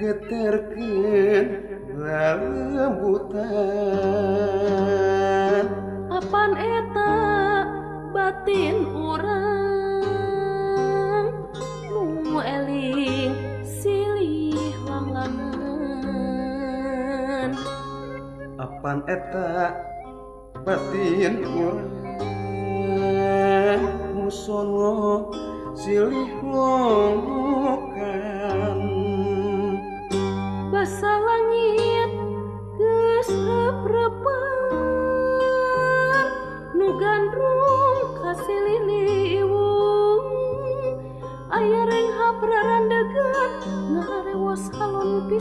Ngageterkeun lalembutan. Apan eta batin urang nu eling silih langlangan. Apan eta batin urang nu songo silih longkokan. Basa langit geus rep-repan nu gandrung ka silih liwung, aya renghap rarandegan ngarewos halon pisan.